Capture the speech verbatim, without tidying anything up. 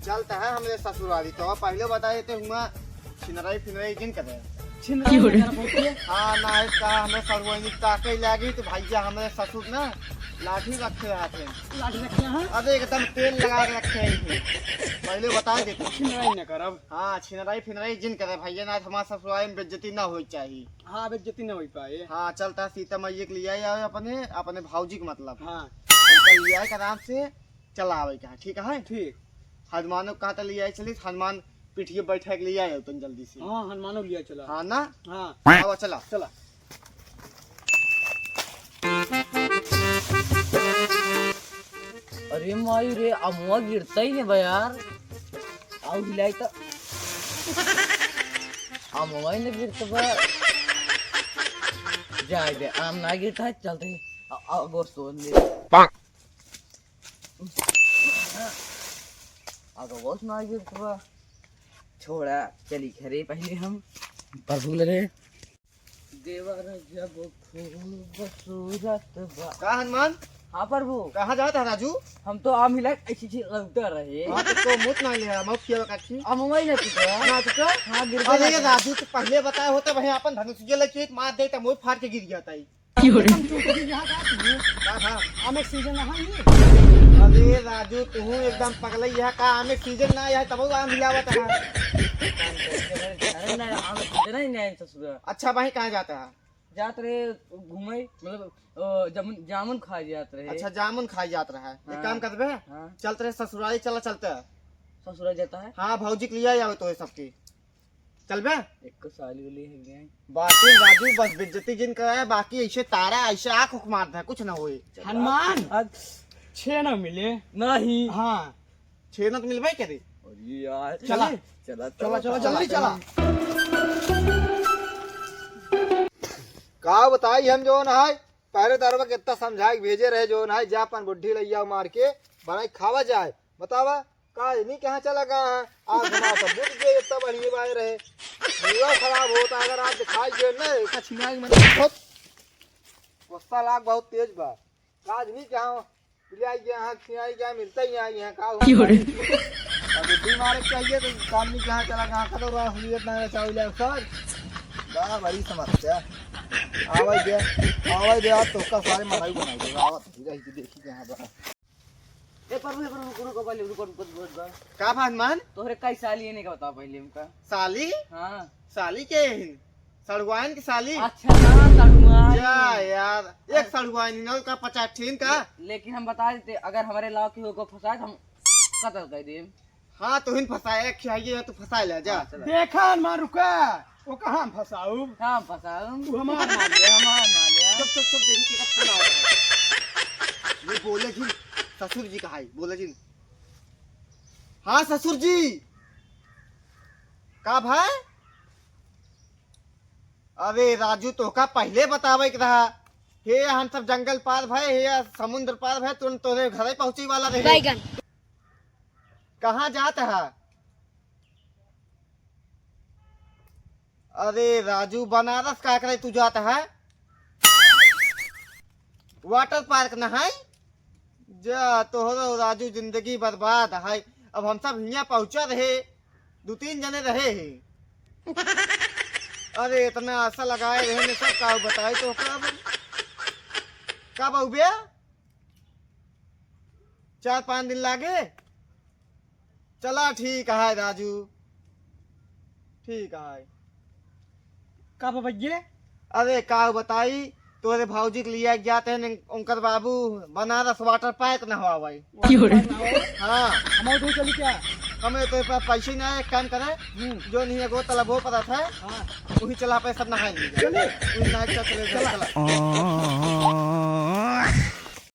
चलता है हमरे ससुरारी, तो पहले बता देते हुआ, छिनराई फिनराई जिन करे। छिनराई क्यों रे? ना कर बोलती है। हाँ, ना है का, हमें ससुरारी ताके लागी, तो भैया हमरे ससुर ना लाठी रखे रहते हैं। लाठी रखे हैं? अरे एकदम तेल लगा के रखे हैं इनके। पहले बता देते हैं। छिनराई ना करब। हाँ, छिनराई फिनराई जिन करे भैया, ना हमारे ससुरारी में बेइज्जती ना होई चाहिए। हाँ, बेइज्जती ना होई पाए। हाँ, चलता है सीता मैया के लिए आए अपने, अपने भौजी के मतलब। हाँ। उनका लिए आए आराम से, चला आवे का, ठीक है? ठीक। हनुमानो कहा था लिए आए चली, हनुमान पीठिए बैठा के लिए आए तुम जल्दी से। हाँ, हनुमानो लिया चला। हाँ ना? हाँ। आवा, चला। चला। अरे माई रे, अमुआ गिरता ही नहीं बा यार। आउ हिलाई तो। अमुआ ही नहीं गिरता बा। जाए दे, आम ना गिरता है, चलते हैं। अ-, अ-, गोर सोन दे। अगर वो सुना के तो छोड़ा, चली घरे पहले हम। प्रभु लगे। देवर जब खूबसूरत बा। का हनुमान? हाँ प्रभु। कहाँ जात है राजू? हम तो आम हिला ऐसी चीज लौटा रहे। हाँ, तो, तो मुत ना ले, हम खिया काठी। हम वही ना पीते हैं। ना पीते? हाँ, गिर अरे गया। राजू, तो पहले बताया होता भाई, अपन धनुष ये लेके मार देता, मुँह फाड़ के गिर जाता है। क्यों रे? एकदम चुप रही, यहाँ का तू? का था? आमे के सीजन है ये। अरे राजू, तू एकदम पगलई है का? आमे के सीजन ना है, तब आम मिलावत है। अरे ना, आमे के सीजन ही नहीं है ससुरा। अच्छा भाई, कहाँ जाता है? जात रहे घूमे, मतलब, अ, जामुन, जामुन खाए जात रहे। अच्छा, जामुन खाए जात रहा है। एक हाँ। काम करबे? हाँ। चलत रहे ससुरारी, चला चलते हैं। ससुरारी जाता है? हाँ, भौजी के लिए आवे तो है सबकी। चलबे? एक को साली वाली है गए। बाकी राजू बस बेइज्जती जिन कराए, बाकी ऐसे तारा ऐसे आँख उख मार दे, कुछ ना होए। हनुमान, आज छेना मिले। नहीं। हाँ, छेना तो मिलबे करे। अरे यार, चला। चला, चला, चला, चला, जल्दी चला। का बताई हम जोन है, पहरेदारवा के इतना समझाए के भेजे रहे जोन है, जा अपन बुढ़ी लइया मार के बनाई खावा जाए। बतावा, का इन्हीं के यहाँ चला गया है? आज हमारा सब बुझ गए, इतना बढ़िया बाय रहे। पूरा खराब होता अगर आप दिखाई गए ना, इतना छिनाई मन बहुत गुस्सा लाग बहुत तेज बा। का इन्हीं के यहाँ पिलाई गया है, छिनाई गया, मिलता ही यहाँ, यहाँ का हुआ? क्यों रे? अब बुद्धि मारे के चाहिए तो काम नहीं कहाँ चला, कहाँ खत्म रहा, हुई इतना चावल है सर। बड़ा बड़ी समस्या। आवाज दे, आवाज दे, आज तो उसका सारे मनाई बनाई दे, आवत ही रही, देखी कहाँ बा। ए, प्रभु, ए, प्रभु, रुको, रुको, पहले रुको, रुको, रुको, रुको। का बा हनुमान? तोहरे कई साली है, नहीं का बताओ पहले हमका। साली? हाँ। साली के है? सड़ुआइन की साली? अच्छा, हाँ, सड़ुआइन। जा यार, एक सड़ुआइन ही ना, का पचास ठीन का? ले-, लेकिन हम बता देते, अगर हमारे अलावा केहू को फंसाए, तो हम कत्ल कर देम। हाँ, तो हिन फंसाए, खियाइए, तू फंसा ले, जा। हाँ, चलो। देखा हनुमान, रुका। वो कहाँ हम फंसाऊ? कहाँ हम फंसाऊ? तू हमार मालिक। ये हमार मालिक। चुप, चुप, चुप, देखी के फोन आ रहा है। ये बोले जिन, ससुर जी कहा है, बोले जिन। हाँ, ससुर जी। का भाई? अरे राजू, तोहका पहले बतावे के रहा। हे, हम सब जंगल पार भए, हे, समुद्र पार भए, तुरंत तोरे घरे पहुँचे वाला रहे। बैगन। कहाँ जात है? अरे राजू, बनारस का करे तू जात है? वाटर पार्क न है? जा, तोहरो राजू जिंदगी बर्बाद है। अब हम सब हियाँ पहुँचा रहे, दो तीन जने रहे हैं। अरे इतना आशा लगाए रहे ने सब, का बताई तो ओकरा अब। का बाबू बे? चार पाँच दिन लागे? चला ठीक है राजू, ठीक है। का बा भैया? अरे का बताई, तोरे भौजी के लिए जाते हैं, उनकर बाबू बनारस वाटर पार्क नहवावे। क्यों रे? हाँ। हम तो चली क्या? हमें तो पे-, पैसे ना है, एक काम करे, हम्म। जो नहीं है वो तलब वो पता था, हाँ। वही चला पे सब नहाए लिए। चले। वही नहाए के साथ चले जाओ, चला। चला।